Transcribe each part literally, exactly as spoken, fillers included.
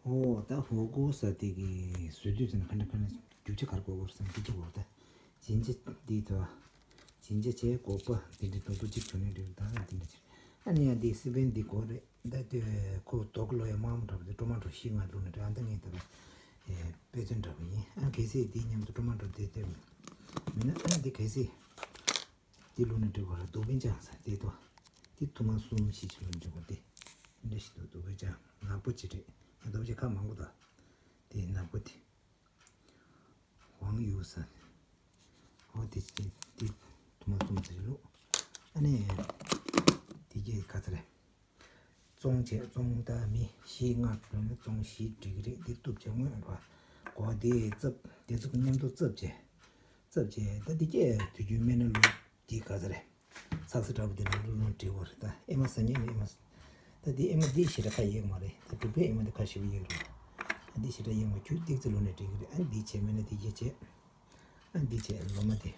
ཨོ་ད་ཧོ་གོ་ས་དེ་གི་བཟོ་དུས་ཙམ་ཁ་འདྲ་ཁ་འདྲ་རྒྱུ་ཆ་གར་གོ་གོར་སང་དེ་ཅི་གོ་ད་ཇིན་ཇི་འདི་ཐོ་ཇིན་ཇི་ཆེ་གོ་པ་དེ་འདྲ་དུང་དུ་ཅིག་ཐོན་ནས་འགྲིག་ད་དེ་འདྲ་ཅིག་ཨ་ནི་ཡང་དེ་སི་པན་འདི་གོ་རེད་ད་དེ་ཁོ་དོ་གི་ལོ་ཡ་མང་མོ་འདྲ་པོ་དེ་ཀྲོ་མ་ཀྲོ་ཤི་ང་ལུ་ནས་འདྲ་ཨ་ད་ངས་ད་པ་དཔེ་མཚོན་འདྲ་པོ་ཡིན་ཨ་གལ་སྲིད་དེ་མཉམ་དུ་ཀྲོ་མ་ཀྲོ་དེ་དེ་མིན་ན་ཨ་དེ་གལ་སྲིད། དེ་ལུགས་ནས་འགྲིག་པ་རེད་དུ་བེན་ཅང་ཟེར་དེ་དོ། དེ་ཐུ་མ་གསུམ་ཞིག་ཅིག་ལུགས་འགྲིག་པ་དེ། འདྲ་ཞིག་འདུག་དུ་བེན་ཅང་ནག་པོ་ཅིག་རེད། ཡང་དུ་བེན་ཅང་ཁ་མང་པོ་དང་། དེ་ནག་པོ་དེ། ཝང་ཡུ་ཟེར། ཨོ་དེ་དེ་དེ་ཐུ་མ་གསུམ་ཟེར་ལུགས། ཨ་ནི། དེ་གས་ག་ཚ་རེད། བཙོང་བྱས་བཙོང་ད་མི་བཞི་ལྔ་འགྲོ་ན་བཙོང་བཞི་འགྲིག་གི་རེད་འདི་གཏུབ་བྱས་དངོས་ར་གོ་དེ་རྩབ་དེ་ཚོ་མཉམ་དུ་རྩབ་བྱས་རྩབ་བྱས་ད་འདི་སྐད་དུས་རྒྱུན་སྨན་སྣ་ལུག་འདི་ག་ཚ་རེད་ཚགས་སི་འདྲ་པོ་འདི་ནང་ལུག་ལུང་འབྲི་བར་ད་ཨེ་མ་ས་ཉིན་ཨེ་མ་ད་འདི་ཨེ་མ་འདི་ཞེ་དྲག་ཁ་ཡེག་མ་རེད་ད་གྲུབ་པའི་ཨེ་མ་འདི་ཁ་ཞེ་པོ་ཡེག་རེད་ད་འདི་ཞེ་དྲག་ཡེག་མ་ཁྱོད་ཏིག་ཙི་ལོ་ནས་འགྲིག་གི་རེད་ཨ་འདི་བྱས་སྨན་སྣ་འདི་གས་བྱས་ཨ་འདི་བྱས་ལོ་མ་དེ་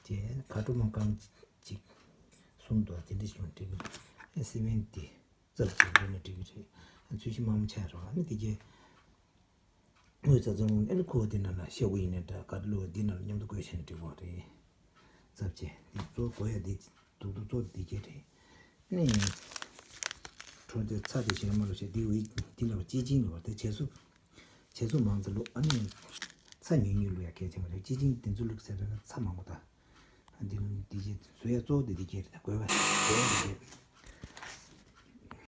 བྱས་ཁ་དྲོ་མ་གང་ཅིག་གསུམ་དུ་དེ་འདྲ་ཞིག་འགྲིག་གི་རེད་ཨ་སི་མེན་དེ། རྩབ་ཅིག་འདི་ནས་འགྲིག་གི་རེད། ཚུལ་ཤིང་མང་ཆེ་རོ་ཨ་ནི་དེ་གས། དངུལ་རྩ་ཚང་ཨ་ནི་ཁོ་འདི་ནང་ལ་ཤ་བོ་ཡིན་ནའི་འདྲ་ག་ལོ་འདི་ནང་ལ་མཉམ་དུ་བསྐོལ་བྱས་ནས་འགྲིག་གོ་རེད། རྩབ་ཅིག་འདི་གཙོ་གོ་ཡ་འདི་དུག་དུག་གཙོ་འདི་གས་རེད། ཨ་ནི། གྲོ་འདི་ཚ་དེ་བྱས་མ་ལོ་ཤ་འདི་འོ་འདི་ལ་སྐྱེ་ཅིང་ལོ་དེ་བྱས་སུ། བྱས་སུ་མང་ཙམ་ལུག་ཨ་ནི། ཚ་ཉུང་ཉུང་ལུག་ཡ་གལ་ཆེན་པོ་རེད་སྐྱེ་ཅིང་འདི་ཚོ་ལུག་ཟེར་ན་ཚ་མང་པོ་དང་། འདི་འདི་གས་བཟོ་ཡ་གཙོ་བོ་འདི་འདི་གས་རེད་ད་གོ་བ་གོ་བ་འདི་གས།